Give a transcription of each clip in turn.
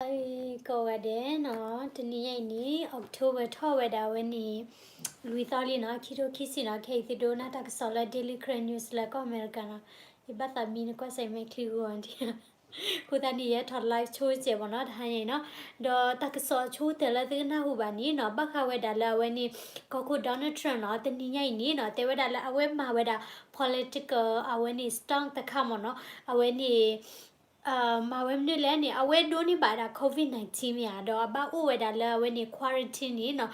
ဟါ ကိးဂၤဒဲးနီၤ, တနံၤညါအံၤန့ၣ် October ထီၣ်ဝဲဒၣ်ဝဲန့ၣ် လွံၢ်သီလံနီၤ, ခံထိခံဆံနီၤ, ခဲအံၤသုဒိကနၣ်တၢ်ကစီၣ်လၢ Daily Karen News လၢကီၢ်အမဲရကၤနီၤ, ယဘၣ်သးမံနကွၢ်စဲးမဲာ်ချံဂီၤဒံး အဃိသတးန့ၣ် ယဲထီၣ် live ဆိကဲးမ့ၢ်နီၤ တဟါညါအံၤနီၤ, ဒီးတၢ်ကစီၣ်အဆိကတၢၢ်လၢသုကနၢ်ဟူဘၣ်န့ၣ်နီၤ, ဘၣ်ဃးဝဲဒၣ်လၢအဝဲန့ၣ် ကီၢ်ခိၣ် Donald Trump နီၤ, တနံၤညါအံၤန့ၣ်နီၤ, တဲဝဲဒၣ်လၢအဝဲမၤဝဲဒၣ် political အဝဲန့ၣ် stunt တခါမ့ၢ်နီၤ, အဝဲန့ၣ် မၤဝဲမနုၤလဲၣ်န့ၣ် အဝဲဒိးန့ၢ်ဘၣ်ဒၣ် COVID nineteen မ့ၢ်ဧါ, ဒီးအဘၣ်အိၣ်ဝဲဒၣ်လၢအဝဲန့ၣ် quarantine န့ၣ်နီၤ,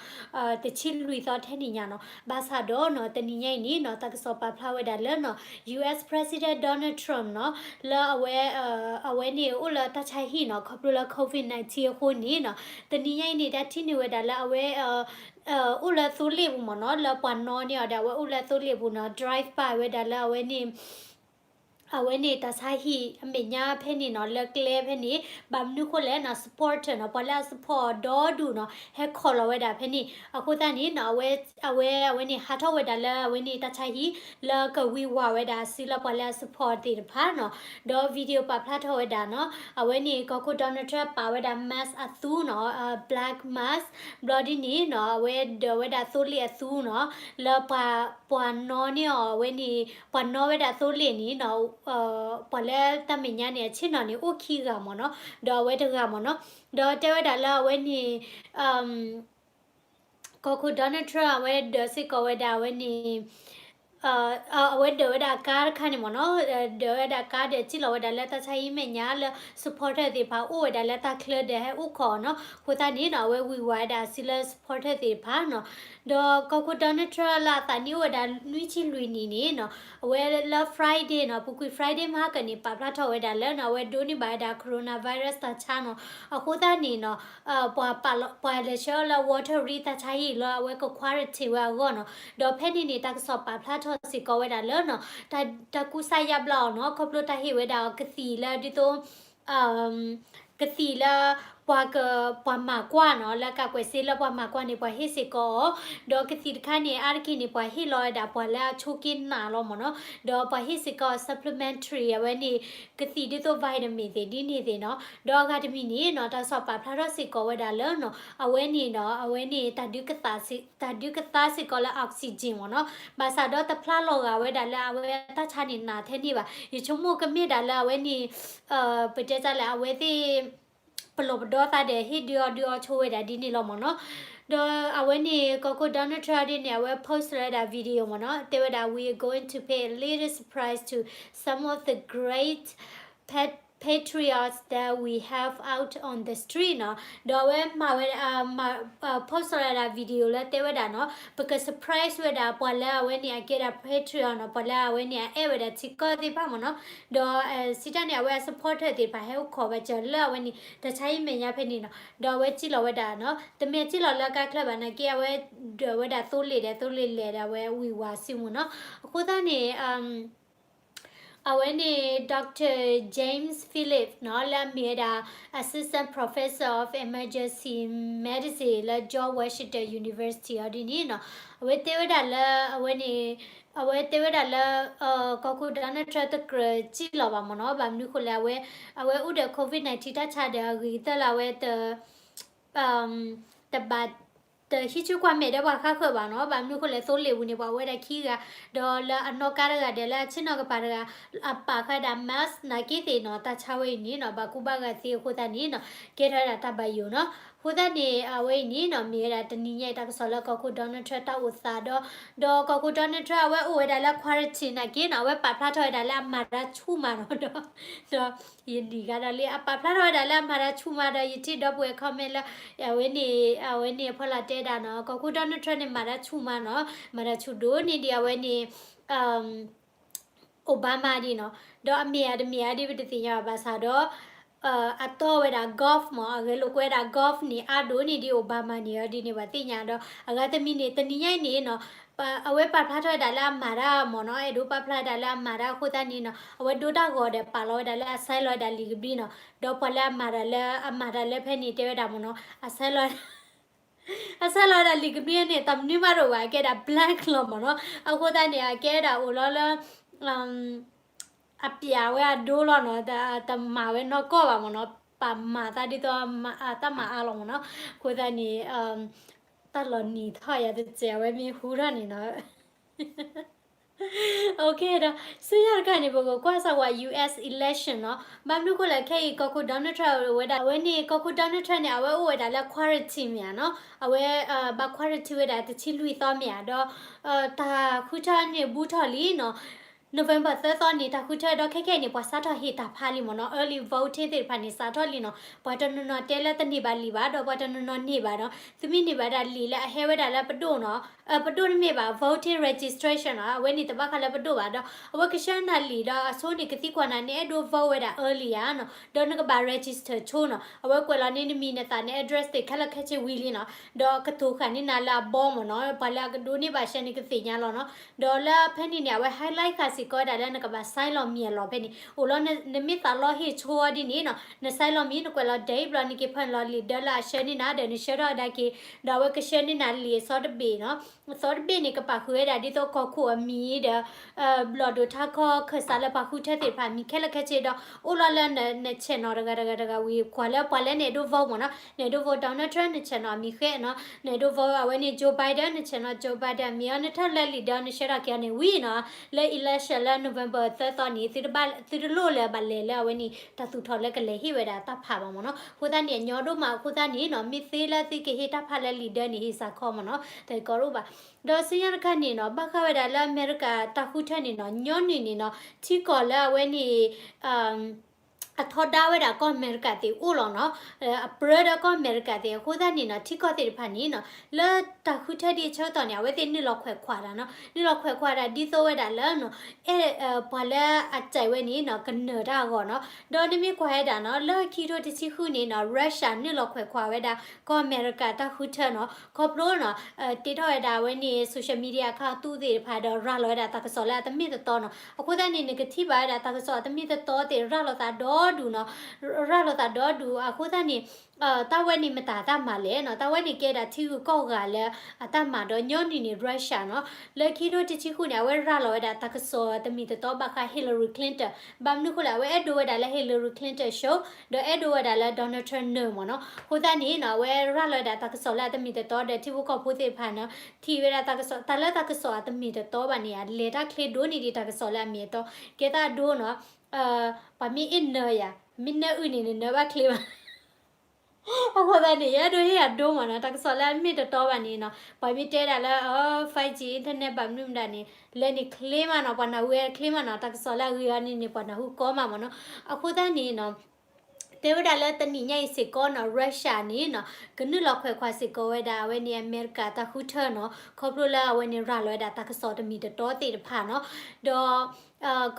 တဆံလွံၢ်သီထဲန့ၣ်ညါနီၤ, ဘၣ်ဆၣ်ဒီးနီၤ တနံၤညါအံၤန့ၣ်နီၤ တၢ်ကစီၣ်ပာ်ဖျါဝဲဒၣ်လၢနီၤ US President Donald Trump နီၤ, လၢအဝဲ အဝဲန့ၣ်အိၣ်လၢတၢ်ဆါဟံၣ်နီၤ, ခီဖျိလၢ COVID nineteen အဃိန့ၣ်နီၤ, တနံၤညါအံၤန့ၣ် တၢ်ထံၣ်န့ၢ်ဝဲဒၣ်လၢအဝဲ အိၣ်လၢသိလ့ၣ်ပူၤမ့ၢ်နီၤ, လၢပှၤနီၣ်န့ၢ်အီၤဒီး အဝဲအိၣ်လၢသိလ့ၣ်ပူၤနီၤ, drive by ဝဲဒၣ်လၢအဝဲန့ၣ် အဝဲန့ၣ်တၢ်ဆါဟံၣ်အမဲာ်ညါဖဲန့ၣ်နီၤ, လၢကျဲဖဲန့ၣ်, ဘၣ်မနုၤဃိလဲၣ်နီၤ, supporter နီၤ, ပှၤလၢအ support အီၤဒီဒူၣ်နီၤ, ဟဲခိးလီၤဝဲဒၣ်ဖဲန့ၣ်, အဃိသတးန့ၣ်နီၤ အဝဲ အဝဲ အဝဲန့ၣ်ဟးထီၣ်ဝဲဒၣ်လၢအဝဲန့ၣ်တၢ်ဆါဟံၣ် လၢကဝံၤဝးဝဲဒၣ်အစုလၢပှၤလၢအ support သ့ၣ်တဖၣ်နီၤ, ဒီး video ပာ်ဖျါထီၣ်ဝဲဒၣ်နီၤ, အဝဲန့ၣ် ကီၢ်ခိၣ် Donald Trump ပာ်ဝဲဒၣ် mask အသူနီၤ, black mask, ဘျီဒ်န့ၣ်နီၤ အဝဲဒၢးဝဲဒၣ်သိလ့ၣ်အသူနီၤ, လၢပှၤ ပှၤနီၣ်န့ၢ်အီၤအဝဲန့ၣ်, ပှၤနီၣ်ဝဲဒၣ်သိလ့ၣ်န့ၣ်နီၤ, ပှၤလၢတၢ်မဲာ်ညါန့ၣ် အဆ့ၣ်နီၤန့ၣ် အိၣ်ခံဂၤမ့ၢ်နီၤ, ဒီးအဝဲတဂၤမ့ၢ်နီၤ, ဒီးတဲဝဲဒၣ်လၢအဝဲန့ၣ် ကီၢ်ခိၣ် Donald Trump အဝဲဒၢးစ့ၢ်ကီးဝဲဒၣ်အဝဲန့ၣ် အဝဲဒၢးဝဲဒၣ်အကါတခါန့ၣ်မ့ၢ်နီၤ, ဒၢးဝဲဒၣ်အကါဒီးစံၣ်လီၤဝဲဒၣ်လၢတၢ်ဆါဟံၣ်မဲာ်ညါလၢ supporter သ့ၣ်တဖၣ်အိၣ်ဝဲဒၣ်လၢတၢ်ချၢဒီးဟဲအိၣ်ခိးအီၤနီၤ, အဃိသတးန့ၣ်နီၤ အဝဲဝံၤဝးဝဲဒၣ်အစုလၢ supporter သ့ၣ်တဖၣ်နီၤ, ဒီးကီၢ်ခိၣ် Donald Trump လၢအသးနံၣ်အိၣ်ဝဲဒၣ်နွံဆံလွံၢ်နံၣ်န့ၣ်နီၤ, အဝဲလၢ Friday နီၤ, ပူၤကွံာ် Friday မဟါကန့ၣ် ပာ်ဖျါထီၣ်ဝဲဒၣ်လၢနီၤ အဝဲဒိးန့ၢ်ဘၣ်ဝဲဒၣ် coronavirus တၢ်ဆါနီၤ, အဃိသတးန့ၣ်နီၤ ပှၤပာ်လီၤ ပှၤလဲၤဆှၢအီၤလၢ Walter Reed တၢ်ဆါဟံၣ်လၢအဝဲက quarantine ဝဲအဂီၢ်နီၤ, ဒီးဖဲန့ၣ်န့ၣ် တၢ်ကစီၣ်ပာ်ဖျါထီၣ်စ့ၢ်ကီးဝဲဒၣ်လၢနီၤ တၢ်ကူစါယါဘျါအီၤနီၤ, ခီဖျိတၢ်ဟ့ၣ်ဝဲဒၣ်အီၤကသံၣ်လၢဒ်သိး ကသံၣ်လၢ ပှၤက ပှၤမၤကွၢ်နီၤ, လၢကးကွဲးစ့လၢပှၤမၤကွၢ်န့ၣ် ပှၤဟ့ၣ်စ့ၢ်ကီးအီၤ, ဒီးကသံၣ်တခါန့ၣ် အါတက့ၢ်န့ၣ် ပှၤဟ့ၣ်လီၤဝဲဒၣ်ပှၤလၢအဆိးက့နးလီၤမ့ၢ်နီၤ, ဒီးပှၤဟ့ၣ်စ့ၢ်ကီး supplementary အဝဲန့ၣ် ကသံၣ်ဒ်သိး vitamin သ့ၣ်ဒ်န့ၣ်သ့ၣ်နီၤ, ဒီးအဂၤတမံၤန့ၣ်နီၤ တၢ်ကစီၣ်ပာ်ဖျါထီၣ်စ့ၢ်ကီးဝဲဒၣ်လၢနီၤ အဝဲန့ၣ်နီၤ အဝဲန့ၣ် တၢ်ဒုးကသါစ့ၢ်ကီးလၢ oxygen မ့ၢ်နီၤ, ဘၣ်ဆၣ်ဒီးတဖျါလီၤဂာ်ဝဲဒၣ်လၢအဝဲတၢ်ဆါန့ၣ် နးထဲန့ၣ်ဘၣ်, ယဆိကမိၣ်ကမ့ၢ်ဒၣ်လၢအဝဲန့ၣ် ပတဲတၢ်လဲၣ် အဝဲသ့ၣ် ပလီၢ်ပဒီသးဒီး ဟ့ၣ်ဒုးအီၣ်ဒုးအီဆိဝဲဒၣ်ဒ်န့ၣ်လီၤမ့ၢ်နီၤ, ဒီးအဝဲန့ၣ် ကီၢ်ခိၣ် Donald Trump ဒ်န့ၣ် အဝဲ post ဝဲဒၣ် video မ့ၢ်နီၤ, တဲဝဲဒၣ် we are going to pay a little surprise to some of the great patriots that we have out on the street နီၤ, ဒီးအဝဲမၤဝဲ post ဝဲဒၣ် video လၢတဲဝဲဒၣ်နီၤ ပက surprise ဝဲဒၣ်ပှၤလၢအဝဲန့ၣ်အကဲဒၣ် patriot နီၤ, ပှၤလၢအဝဲန့ၣ်အအဲၣ်ဝဲဒၣ်ထံကီၢ်သ့ၣ်တဖၣ်မ့ၢ်နီၤ, ဒီးစံးတၢ်န့ၣ် အဝဲအ supporter သ့ၣ်တဖၣ်ဟဲအိၣ်ခိးဘၣ်စၢၤလၢအဝဲန့ၣ် တၢ်ဆါဟံၣ်မဲာ်ညါဖဲန့ၣ်နီၤ, ဒီးအဝဲစံၣ်လီၤဝဲဒၣ်နီၤ, တမ့ၢ်စံၣ်လီၤလၢကါချၢဘၣ်နာ်က့ အဝဲဒၢးဝဲဒၣ်သိလ့ၣ်ဒီး သိလ့ၣ်လဲၤဒီးအဝဲဝံၤဝးစုမ့ၢ်နီၤ, အဃိသတးန့ၣ် အဝဲန့ၣ် Doctor James Phillips နီၤ လၢအမ့ၢ်ဝဲဒၣ် Assistant Professor of Emergency Medicine လၢ George Washington University အီၤဒ်န့ၣ်နီၤ, အဝဲတဲဝဲဒၣ်လၢ အဝဲန့ၣ် အဝဲတဲဝဲဒၣ်လၢ ကီၢ်ခိၣ် Donald Trump တကြၢးစံၣ်လီၤဘၣ်မ့ၢ်နီၤ, ဘၣ်မနုၤဃိလဲၣ် အဝဲ အဝဲအိၣ်ဒီး COVID nineteen တၢ်ဆါဒီးအဂ့ၤကတၢၢ်လၢအဝဲတ တဘၣ် တဟံးဆူၣ်ကွၢ်မဲာ်ဒီးပှၤဃါဃၢၤဘၣ်နီၤ, ဘၣ်မနုၤဃိလဲၣ် သိလ့ၣ်ပူၤန့ၣ် ပှၤအိၣ်ဝဲဒၣ်ခံဂၤ, ဒီးလၢအနီၢ်ကါတဂၤဒီးလၢအဆ့ၣ်နီၤကပၤတဂၤ အပာ်ဃာ်ဒၣ် mask နာ်က့သ့ၣ်နီၤ, တၢ်ဆါဝဲအံၤန့ၣ်နီၤ ဘၣ်ကူဘၣ်ဂာ်သ့အဃိသတးန့ၣ်နီၤ ကဲထီၣ်ဝဲဒၣ်တၢ်ဘၣ်ယိၣ်နီၤ. အဃိသတးန့ၣ် အဝဲအံၤန့ၣ်နီၤ မ့ၢ်ဝဲဒၣ်တနံၤညါအံၤတၢ်ကစီၣ်လၢကီၢ်ခိၣ် Donald Trump တၢ်အိၣ်သးဒီး, ဒီးကီၢ်ခိၣ် Donald Trump အဝဲအိၣ်ဝဲဒၣ်လၢ quarantine နာ်က့နီၤ, အဝဲပာ်ဖျါထီၣ်ဝဲဒၣ်လၢအမၤတၢ်ဆူၣ်မးနီၤ, ဒီး ဒီး ယနံၤဂၤဒီးလံ အပာ်ဖျါထီၣ်ဝဲဒၣ်လၢအမၤတၢ်ဆူၣ်မးဒီး ယထံၣ်ဒီပုၢ်ဝဲၢ် comment လၢ အဝဲန့ၣ် အဝဲန့ၣ်အဖီလာ်တဲဒၣ်နီၤ ကီၢ်ခိၣ် Donald Trump န့ၣ် မၤတၢ်ဆူၣ်မးနီၤ, မၤတၢ်ဆူၣ်ဒိၣ်န့ၢ်ဒံးအဝဲန့ၣ် Obama ဒ်နီၤ, ဒီးအမ့ၢ်ဧါတမ့ၢ်ဧါဒ်ပတသ့ၣ်ညါဘၣ်ဆၣ်ဒီး အတီဝဲဒၣ် golf မး အဂဲၤလိာ်ကွဲဒၣ် golf န့ၣ် အါဒိၣ်န့ၢ်ဒံး Obama န့ၣ်အီၤဒ်န့ၣ် ပှၤသ့ၣ်ညါဒီး အဂၤတမံၤန့ၣ် တနံၤညါအံၤန့ၣ်နီၤ အဝဲပာ်ဖျါထီၣ်ဝဲဒၣ်လၢအမၤတၢ်မ့ၢ်နီၤ, အဲၣ်ဒိးပာ်ဖျါဝဲဒၣ်လၢအမၤတၢ်အဃိသတးန့ၣ်နီၤ အဝဲဒိတၢ်ဂီၤဒီးပာ်လီၤဝဲဒၣ်လၢအဆဲးလီၤဝဲဒၣ်လံာ်ကဘျံးနီၤ, ဒီးပှၤလၢအမၤတၢ်လၢ အမၤတၢ်လၢဖဲန့ၣ်တဲဝဲဒၣ်မ့ၢ်နီၤ အဆဲးလီၤ အဆဲးလီၤဝဲဒၣ်လံာ်ကဘျံးန့ၣ် တၢ်မနုၤမးတအိၣ်ဘၣ် အကဲဒၣ် black လီၤမ့ၢ်နီၤ, အဃိသတးန့ၣ် အကဲဒၣ်အိၣ်လီၤလၢ အပျးဝဲအဒိလီၤနီၤ, တမၤဝဲနီၢ်ကီၢ်ဘၣ်မ့ၢ်နီၤ. ပာ်မၤသးဒ်သိး တၢ်မၤအါလီၤမ့ၢ်နီၤ. အဃိသတးန့ၣ် တၢ်လီၤနံၤထီၣ်ယၤတစဲး အဝဲမ့ၢ်ဟူထီၣ်န့ၣ်နီၤ. Okay ဒီး ဆူညါတခါန့ၣ် ပကကွၢ်စၢၤဝဲ U S election နီၤ. ဘၣ်မနုၤဃိလဲၣ် ခဲအံၤ ကီၢ်ခိၣ် Donald Trump ဝဲဒၣ် အဝဲန့ၣ် ကီၢ်ခိၣ် Donald Trump န့ၣ် အဝဲအိၣ်ဝဲဒၣ်လၢ quarantine မ့ၢ်ဧါနီၤ. အဝဲ ဘၣ် quarantine ဝဲဒၣ်တဆံလွံၢ်သီမ့ၢ်ဧါ. ဒီး တၢ်ဃုထၢန့ၣ်ဘူးထီၣ်လံနီၤ. November သၢသီန့ၣ် တၢ်ဃုထၢဒီး ခဲခဲအံၤန့ၣ် ပှၤစးထီၣ်ဟ့ၣ်တၢ်ဖးလံမ့ၢ်နီၤ. Early voting သ့ၣ်တဖၣ်န့ၣ် စးထီၣ်လံနီၤ. ပှၤတနီၤနီၤတဲလၢတန့ၢ်ဘၣ်လံာ်ဘၣ် ဒီးပှၤတနီၤနီၤန့ၢ်ဘၣ်ဒီး သုမ့ၢ်န့ၢ်ဘၣ်ဒၣ်လံာ်လၢအဟဲဝဲဒၣ်လၢပဒိၣ်နီၤ, ပဒိၣ်တမ့ၢ်ဘၣ် voting registration နီၤ, အဝဲန့ၣ်တဘၣ်ဃးလၢပဒိၣ်ဘၣ်ဒီး အဝဲကဆှၢနၤလံာ်ဒီး အဆိန့ၣ်ကသံကွၢ်နၤ နအဲၣ်ဒိး vote ဝဲဒၣ် early ဧါနီၤ, ဒီးနကဘၣ် register ဆိနီၤ, အဝဲကွဲးလီၤန့ၢ်နမံၤနသၣ် န address သ့ၣ်ခဲလၢာ်ခဲဆ့ဝံၤလံနီၤ, ဒီးကတိၤဃာ်န့ၢ်နၤလၢအဘီမ့ၢ်နီၤ, ပှၤလၢအကဒိးန့ၢ်ဘၣ်ရှဲန့ၣ်ကသ့ၣ်ညါလီၤနီၤ, ဒီးလၢဖဲန့ၣ်န့ၣ် အဝဲ highlight ဃာ်စ့ၢ်ကီးဝဲဒၣ်လၢနကဘၣ် sign လီၤမံၤအလီၢ်ဖဲန့ၣ်, အိၣ်လီၤနမ့ၢ်သးလီဟ့ၣ်ဆိအီၤဒ်န့ၣ်နီၤ, န sign လီၤမံၤ နကွဲးလီၤ date ဘျီ နက့ၤဖၢနုာ်လီၤလံာ်ဒၢလၢအဆှၢန့ၢ်နၤဒီး နဆှၢထီၣ်ဝဲဒၣ်က့ၤ, ဒီးအဝဲကဆှၢန့ၢ်နၤလံာ်အသီတဘ့ၣ်နီၤ, အသီတဘ့ၣ်န့ၣ် ကပာ်ဃုာ်ဝဲဒၣ်ဒ်သိးကီၢ်ခိၣ်အမံၤဒီး ဘျီၣ်ဒိၣ်ထါခီခၢၣ်စးလၢပှၤဃုထၢသ့ၣ်တဖၣ်အမံၤခဲလၢာ်ခဲဆ့ဒီး အိၣ်လီၤလၢန channel တဂၤတဂၤတဂၤဝံၤ ကွၢ်လၢပှၤလၢနအဲၣ်ဒိး vote မ့ၢ်နီၤ, နအဲၣ်ဒိး vote Donald Trump န channel အမံၤဃဲနီၤ, နအဲၣ်ဒိး vote အဝဲန့ၣ် Joe Biden န channel Joe Biden အမံၤအီၤ နထၢလၢလံာ်ဒၢနဆှၢထီၣ်က့ၤအီၤန့ၣ်ဝံၤနီၤ, လၢ election လၢ November သၢသီန့ၣ် သုတဘၣ် သုတလိၣ်လၢၤဘၣ်လဲၤလၢအဝဲန့ၣ် တၢ်သူၣ်ထီၣ်လၢကလဲၤဟ့ၣ်ဝဲဒၣ်တၢ်ဖးဘၣ်မ့ၢ်နီၤ, အဃိသတးန့ၣ် အညီဒိၣ်မး အဃိသတးန့ၣ်နီၤ မ့ၢ်သ့လၢသုကဟ့ၣ်တၢ်ဖးလၢလံာ်ဒၢန့ၣ် ဟ့ၣ်စ့ၢ်ကီးမ့ၢ်နီၤ, တကီးဒိၣ်ဘၣ်. ဒီးဆူညါတခါန့ၣ်နီၤ ဘၣ်ဃးဝဲဒၣ်လၢအမဲရကၤတၢ်ဃုထၢန့ၣ်နီၤ ညီနုၢ်န့ၣ်နီၤ ထံကီၢ်လၢအဝဲန့ၣ် အထီဒါဝဲဒၣ်ကီၢ်အမဲရကၤသ့ၣ်အိၣ်လီၤနီၤ, အပြၢဒီးကီၢ်အမဲရကၤသ့ၣ် အဃိသတးန့ၣ်နီၤ ထံကီၢ်သ့ၣ်တဖၣ်န့ၣ်နီၤ လၢတၢ်ဃုထၢဒ်အဆၢကတီၢ်န့ၣ် အဝဲသ့ၣ်နုာ်လီၤခွဲးခွါတၢ်နီၤ, နုာ်လီၤခွဲးခွါတၢ်ဒ်သိးဝဲဒၣ်လၢနီၤ အဲၣ် ပှၤလၢအစဲးဝဲန့ၣ်နီၤ ကနၢၤတၢ်အဂီၢ်နီၤ, ဒီးနမ့ၢ်ကွၢ်ဝဲဒၣ်နီၤ လၢခံထိတဆံဃုန့ၣ်နီၤ Russia နုာ်လီၤခွဲးခွါဝဲဒၣ် ကီၢ်အမဲရကၤတၢ်ဃုထၢနီၤ, ခီဖျိနီၤ တ့ထီၣ်ဝဲဒၣ်အဝဲန့ၣ် social media account သူသ့ၣ်တဖၣ်ဒီး ရၤလီၤဝဲဒၣ်တၢ်ကစီၣ်လၢအတမ့ၢ်တတီနီၤ, အဃိသတးန့ၣ် နကထံၣ်ဘၣ်ဝဲဒၣ်တၢ်ကစီၣ်အတမ့ၢ်တတီသ့ၣ် ရၤလီၤသးဒီဒူၣ်နီၤ, ရၤလီၤသးဒီဒူၣ် အဃိသတးန့ၣ် တၢ်ဝဲန့ၣ်မတၤတၢ်မၤလဲၣ်နီၤ, တၢ်ဝဲန့ၣ်ကဲဒၣ်ထံဂုၤကီၢ်ဂၤလၢအတၢ်မၤဒီး ညီနုၢ်န့ၣ် Russia နီၤ, လၢခံထိတဆံဃုန့ၣ် အဝဲရၤလီၤဝဲဒၣ်တၢ်ကစီၣ်တမ့ၢ်တတီဘၣ်ဃး Hillary Clinton, ဘၣ်မနုၤဃိလဲၣ် အဝဲအဲၣ်ဒိးဝဲဒၣ်လၢ Hillary Clinton show ဒီးအဲၣ်ဒိးဝဲဒၣ်လၢ Donald Trump နၢၤမ့ၢ်နီၤ, အဃိသတးန့ၣ်နီၤ အဝဲရၤလီၤဝဲဒၣ်တၢ်ကစီၣ်လၢအတမ့ၢ်တတီဒီး ထံဖိကီၢ်ဖိသ့ၣ်တဖၣ်နီၤ ထံၣ်ဝဲဒၣ်တၢ်ကစီၣ် တၢ်လၢတၢ်ကစီၣ်အတမ့ၢ်တတီဘၣ်န့ၣ် အလဲၤတၢ်ချ့ဒိၣ်န့ၢ်ဒံးတၢ်ကစီၣ်လၢအမ့ၢ်အတီ, ကဲသးဒိနီၤ ပှၤမ့ၢ်အ့ၣ်နၢၤယၤ မ့ၢ်နၢၤအုၣ်န့ၣ် နနၢၤဘၣ်ချ့ဘၣ် အဃိသတးန့ၣ် ယအဲၣ်ဒိးဟ့ၣ်အဒိမ့ၢ်နီၤ, တၢ်ကစီၣ်လၢအမ့ၢ်တတီဘၣ်န့ၣ်နီၤ, ပှၤမ့ၢ်တဲဒၣ်လၢ five G internet ဘၣ်မနုၤမတၤန့ၣ် လဲၤန့ၣ်ချ့မးနီၤ, ပှၤနၢ်ဟူဝဲချ့မးနီၤ, တၢ်ကစီၣ်လၢအဂ့ၤအီၤန့ၣ်န့ၣ် ပှၤနၢ်ဟူကီမးမ့ၢ်နီၤ, အဃိသတးန့ၣ်နီၤ တဲဝဲဒၣ်လၢတနံၤညါအံၤစ့ၢ်ကီးနီၤ Russia န့ၣ်နီၤ ကနုာ်လီၤခွဲးခွါစ့ၢ်ကီးဝဲဒၣ် အဝဲန့ၣ်အမဲရကၤတၢ်ဃုထၢနီၤ, ခီဖျိလၢအဝဲန့ၣ်ရၤလီၤဝဲဒၣ်တၢ်ကစီၣ်တမ့ၢ်တတီသ့ၣ်တဖၣ်နီၤ, ဒီး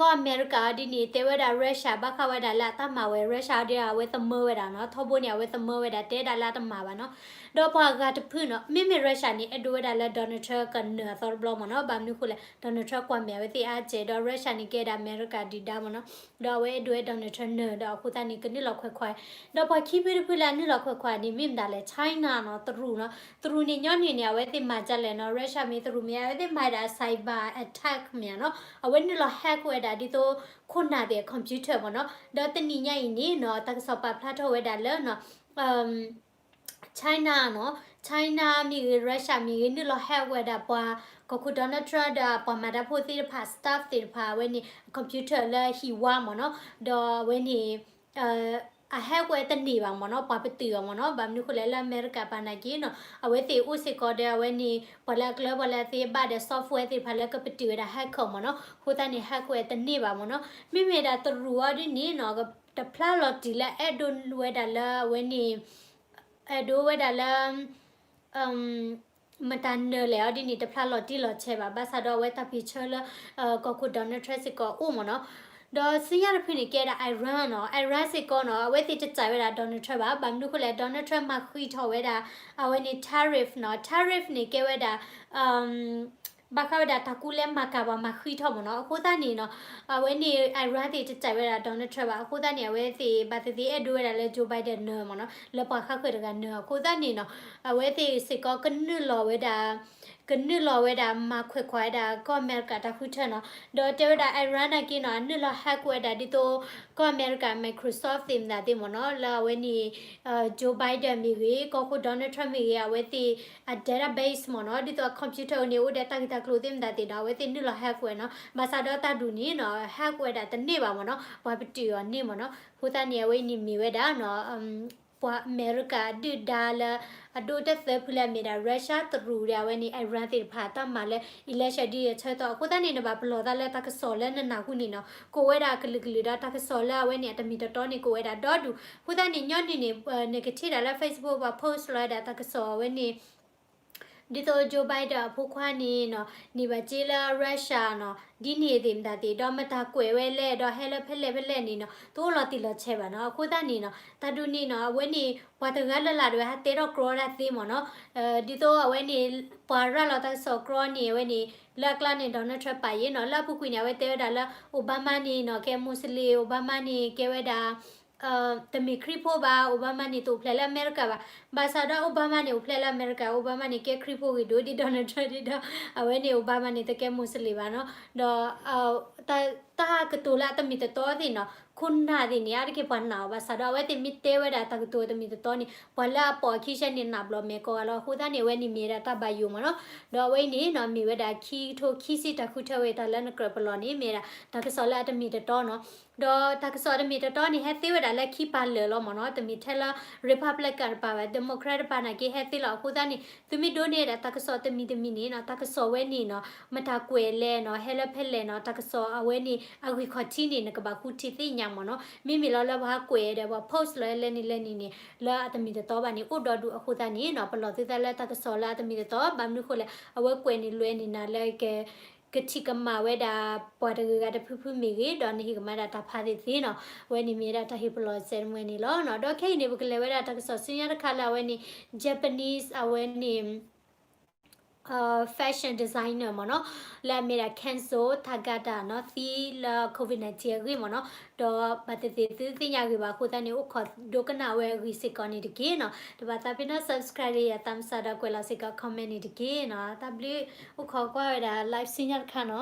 ကီၢ်အမဲရကၤအီၤဒ်န့ၣ် တဲဝဲဒၣ် Russia ဘၣ်ဃးဝဲဒၣ်လၢအတၢ်မၤဝဲ Russia အီၤဒ်အဝဲသမၢဝဲဒၣ်နီၤ, ထီဘိန့ၣ် အဝဲသမၢဝဲဒၣ် တဲဒၣ်လၢအတမၤဘၣ်နီၤ, ဒီးပှၤဂၤတဖုနီၤ မ့မ့ၢ် Russia န့ၣ် အဲၣ်ဒိးဝဲဒၣ်လၢ Donald Trump ကနၢၤအသီတဘျီမ့ၢ်နီၤ, ဘၣ်မနုၤဃိလဲၣ် Donald Trump ကွၢ်မဲာ်အဝဲသ့ၣ်အါစဲး ဒီး Russia န့ၣ် ကဲဒၣ်အမဲရကၤဒုၣ်ဒါမ့ၢ်နီၤ, ဒီးအဝဲအဲၣ်ဒိးဝဲ Donald Trump နၢၤ ဒီးအဃိသတးန့ၣ် ကနုာ်လီၤခွဲးခွါ, ဒီးပှၤခံဖုတဖုလၢအနုာ်လီၤခွဲးခွါန့ၣ် မ့ၢ်မတၤလဲၣ် China နီၤ, တရူးနီၤ, တရူးန့ၣ် ညီနုၢ်န့ၣ် အဝဲသ့ၣ်မၤဒ်လဲၣ်နီၤ, Russia မ့ၢ်တရူးမ့ၢ် အဝဲသ့ၣ်မၤဒၣ် cyber attack မ့ၢ်နီၤ, အဝဲနုာ်လီၤ hack ဝဲဒၣ်ဒ်သိး ခိၣ်နၢ်သ့ၣ်အ computer မ့ၢ်နီၤ, ဒီးတနံၤညါအံၤန့ၣ်နီၤ တၢ်ကစီၣ်ပာ်ဖျါထီၣ်ဝဲဒၣ်လၢနီၤ China နီၤ, China မ့ၢ်ဂ့ၤ Russia မ့ၢ်ဂ့ၤ နုာ်လီၤ hack ဝဲဒၣ်ပှၤ ကီၢ်ခိၣ် Donald Trump ဒီးပှၤမၤတၢ်ဖိသ့ၣ်တဖၣ် staff သ့ၣ်တဖၣ် အဝဲန့ၣ် အ computer လၢဟံၣ်ဝါမ့ၢ်နီၤ, ဒီးအဝဲန့ၣ် အ hack ဝဲတန့ၢ်ဘၣ်မ့ၢ်နီၤ, ပှၤပတုာ်အီၤမ့ၢ်နီၤ, ဘၣ်မနုၤဃိလဲၣ် လၢအမဲရကၤပာ်နာ်က့နီၤ အဝဲသ့ၣ်အိၣ်စ့ၢ်ကီးဒီးအဝဲန့ၣ် ပှၤလၢအကျၢၤပှၤလၢအသ့ဘၣ်ဒီး software သ့ၣ်တဖၣ်လၢကပတုာ်ဝဲဒၣ် hacker မ့ၢ်နီၤ, အဃိသတးန့ၣ် hack ဝဲတန့ၢ်ဘၣ်မ့ၢ်နီၤ, မ့မ့ၢ်ဒၣ်တရူးအီၤဒ်န့ၣ်နီၤ တဖျါလီၤတံၢ်လၢအဲၣ်ဒိးဝဲဒၣ်လၢအဝဲန့ၣ် အဲၣ်ဒိးဝဲဒၣ်လၢ မတၤနၢၤလဲၣ်အီၤဒ်န့ၣ် တဖျါလီၤတံၢ်လီၤဆဲးဘၣ်, ဘၣ်ဆၣ်ဒီးအဝဲတၢ်ပ့ၤဆၢလၢ ကီၢ်ခိၣ် Donald Trump စ့ၢ်ကီးအိၣ်မ့ၢ်နီၤ, ဒီးဆူညါတဖုန့ၣ် ကဲဒၣ် Iran နီၤ, Iran စ့ၢ်ကီးနီၤ အဝဲသ့ၣ်တစဲးဝဲဒၣ် Donald Trump ဘၣ်, ဘၣ်မနုၤဃိလဲၣ် Donald Trump မၤဃံးထီၣ်ဝဲဒၣ် အဝဲန့ၣ် tariff နီၤ, tariff န့ၣ် ကဲဝဲဒၣ် ဘၣ်ဃးဝဲဒၣ်တၢ်ကူလဲမၤကၤပှၤမၤဃံးထီၣ်မ့ၢ်နီၤ, အဃိသတးန့ၣ်နီၤ အဝဲန့ၣ် Iran သ့ၣ်တစဲးဝဲဒၣ် Donald Trump ဘၣ်, အဃိသတးန့ၣ် အဝဲသ့ၣ်ဘၣ်သ့ၣ်သ့ၣ်အဲၣ်ဒိးဝဲဒၣ်လၢ Joe Biden နၢၤမ့ၢ်နီၤ, လၢပှၤဃါဃၢၤတဂၤနၢၤ, အဃိသတးန့ၣ်နီၤ အဝဲသ့ၣ်စ့ၢ်ကီးကနုာ်လီၤဝဲဒၣ် ကနုာ်လီၤဝဲဒၣ်မၤခွဲးခွါဝဲဒၣ်ကီၢ်အမဲရကၤတၢ်ဃုထၢနီၤ, ဒီးတဲဝဲဒၣ် Iran နာ်က့နီၤ အနုာ်လီၤ hack ဝဲဒၣ်ဒ်သိး ကီၢ်အမဲရကၤ Microsoft သ့ၣ်မတၤသ့ၣ်မ့ၢ်နီၤ လၢအဝဲန့ၣ် Joe Biden မ့ၢ်ဂ့ၤ ကီၢ်ခိၣ် Donald Trump မ့ၢ်ဂ့ၤ အဝဲသ့ၣ်အ database မ့ၢ်နီၤ ဒ်သိးအ computer န့ၣ် အိၣ်ဒီးတၢ်ဂ့ၢ်တၢ်ကျိၤသ့ၣ်မတၤသ့ၣ်ဒီး အဝဲသ့ၣ်နုာ်လီၤ hack ဝဲနီၤ, ဘၣ်ဆၣ်ဒီးတၢ်ဒုးန့ၣ်နီၤ hack ဝဲဒၣ်တန့ၢ်ဘၣ်မ့ၢ်နီၤ ပှၤပတုာ်အီၤန့ၢ်မ့ၢ်နီၤ, အဃိသတးန့ၣ် အဝဲအံၤန့ၣ်မ့ၢ်ဝဲဒၣ်နီၤ ပှၤအမဲရကၤအဒုၣ်ဒါလၢ အဒိၣ်တသၢဖုလၢအမ့ၢ်ဒၣ် Russia တရူးဒီးအဝဲန့ၣ် Iran သ့ၣ်တဖၣ်တၢ်မၤလၢ election ဒ်အဆၢကတီၢ် အဃိသတးန့ၣ် နဘၣ်ပလီၢ်သးလၢတၢ်ကစီၣ်လၢနနၢ်ဟူန့ၣ်နီၤ ကိးဝဲဒၣ်ကလုာ်ကလုာ်ဒီးတၢ်ကစီၣ်လၢအဝဲန့ၣ် အတမ့ၢ်တတီန့ၣ် ကိးဝဲဒၣ်ဒီဒူၣ် အဃိသတးန့ၣ် ညီနုၢ်န့ၣ် နကထံၣ်ဒၣ်လၢ Facebook ပှၤ post လီၤဝဲဒၣ်တၢ်ကစီၣ်အဝဲန့ၣ် ဒ်သိး Joe Biden အဖိခွါန့ၣ်နီၤ န့ၢ်ဘၣ်စ့လၢ Russia နီၤ ဒ်န့ၣ်သ့ၣ်မတၤသ့ၣ် ဒီးမတၤကွဲးဝဲလဲၣ် ဒီးဟဲလၢဖဲလဲၣ်ဖဲလဲၣ်န့ၣ်နီၤ တအိၣ်လီၤတံၢ်လီၤဆဲးဘၣ်နီၤ, အဃိသတးန့ၣ်နီၤ တၢ်ဒုးန့ၣ်နီၤ အဝဲန့ၣ် ပှၤတဂၤလၢ်လၢ်ဒၣ်ဝဲဟးတဲထီၣ်ကြီဒၣ်သ့မ့ၢ်နီၤ, ဒ်သိးအဝဲန့ၣ် ပှၤရၤလီၤတၢ်ကစီၣ်ကြီန့ၣ် အဝဲန့ၣ် လၢအကျါန့ၣ် Donald Trump ပာ်ယဲနီၤ, လၢအပူၤကွံာ်န့ၣ် အဝဲတဲဝဲဒၣ်လၢ Obama န့ၣ်နီၤ ကဲ Muslim, Obama န့ၣ် ကဲဝဲဒၣ် တမ့ၢ်ခရံာ်ဖိဘၣ်, Obama န့ၣ်တအိၣ်ဖျဲၣ်လၢအမဲရကၤဘၣ်, ဘၣ်ဆၣ်ဒီး Obama န့ၣ် အိၣ်ဖျဲၣ်လၢအမဲရကၤ, Obama န့ၣ် ကဲခရံာ်ဖိဂ့ၤဒိၣ်ဒ် Donald Trump ဒ်ဒီး အဝဲန့ၣ် Obama န့ၣ် တကဲ Muslim ဘၣ်နီၤ, ဒီး တၢ်ကတိၤလၢအတမ့ၢ်တတီသ့ၣ်နီၤ ခိၣ်နၢ်သ့ၣ်န့ၣ် အါတက့ၢ်ပှၤနာ်အီၤဘၣ်ဆၣ်ဒီး အဝဲသ့ၣ်မ့ၢ်တဲဝဲဒၣ်တၢ်ကတိၤတမ့ၢ်တတီန့ၣ် ပှၤလၢအပိာ်အခံဆၢန့ၣ် နာ်ဘျီမဲာ်ကီးဂၤလီၤ, အဃိသတးန့ၣ် အဝဲန့ၣ်မ့ၢ်ဝဲဒၣ်တၢ်ဘၣ်ယိၣ်မ့ၢ်နီၤ, ဒီးအဝဲအံၤန့ၣ်နီၤ မ့ၢ်ဝဲဒၣ်ခံကထိခံဆံတၢ်ဃုထၢဝဲတၢ်လၢနကြၢးပလီၢ်န့ၣ် မ့ၢ်ဝဲဒၣ်တၢ်ကစီၣ်လၢအတမ့ၢ်တတီနီၤ, ဒီးတၢ်ကစီၣ်တမ့ၢ်တတီန့ၣ် ဟဲသ့ဝဲဒၣ်လၢခံပာ်လၢာ်လီၤမ့ၢ်နီၤ, တမ့ၢ်ထဲလၢ Republican တပၤဘၣ်, Democrat တပၤနာ်က့ဟဲသ့လီၤ, အဃိသတးန့ၣ် သုမ့ၢ်ဒိးန့ၢ်ဒၣ်တၢ်ကစီၣ်တမံၤတမံၤန့ၣ်နီၤ, တၢ်ကစီၣ်ဝဲန့ၣ်နီၤ မတၤကွဲးလဲၣ်နီၤ, ဟဲလၢဖဲလဲၣ်နီၤ, တၢ်ကစီၣ်အဝဲန့ၣ် အဂံၢ်ခီၣ်ထံးန့ၣ် နကဘၣ်ဃုထံၣ်သ့ၣ်ညါမ့ၢ်နီၤ, မ့မ့ၢ်လီၤလၢပှၤဟးကွဲးဒီးပှၤ post လီၤလၢန့ၣ်လၢန့ၣ်န့ၣ် လၢအတမ့ၢ်တတီဘၣ်န့ၣ် အိၣ်ဒီဒူၣ်အဃိသတးန့ၣ်နီၤ, ပလီၢ်သုသးလၢတၢ်ကစီၣ်လၢအတမ့ၢ်တတီ, ဘၣ်မနုၤဃိလဲၣ် အဝဲကွဲးန့ၣ်လွဲန့ၣ်နၤလၢက ကထံၣ်ကမၣ်ဝဲဒၣ် ပှၤတဂၤဂၤတဖုဖုမ့ၢ်ဂ့ၤ, ဒီးနဟ့ၣ်ကမၣ်ဒၣ်တၢ်ဖးသ့ၣ်သ့နီၤ, အဝဲန့ၣ်မ့ၢ်ဝဲဒၣ်တၢ်ဟ့ၣ်ပလီၢ်စဲးတမှဲန့ၣ်လီၤ. ဒီးခဲအံၤန့ၣ် ပကလဲၤဝဲဒၣ်တၢ်ကစီၣ်ဆူညါတခါလၢအဝဲန့ၣ် Japanese အဝဲန့ၣ် fashion designer မ့ၢ်နီၤ, လၢအမ့ၢ်ဒၣ် Kenzo Takada နီၤ, သံလၢ COVID nineteen အဂ့ၢ်မ့ၢ်နီၤ, ဒီးဘၣ်သ့ၣ်သ့ၣ်သုသ့ၣ်ညါဂ့ၤဘၣ်အဃိသတးန့ၣ် အိၣ်ခိးဒိကနၣ်ဝဲအဂ့ၢ်စ့ၢ်ကီးန့ၣ်တက့ၢ်နီၤ, တဘၣ်သးပ့ၤနီၣ် subscribe ယၤသးမုၢ်သးဒီးကွဲးလီၤစ့ၢ်ကီး comment န့ၣ်တက့ၢ်နီၤ, တၢ်ဘျုး, အိၣ်ခိးကွၢ်ဝဲဒၣ် live ဆူညါတခါနီၤ.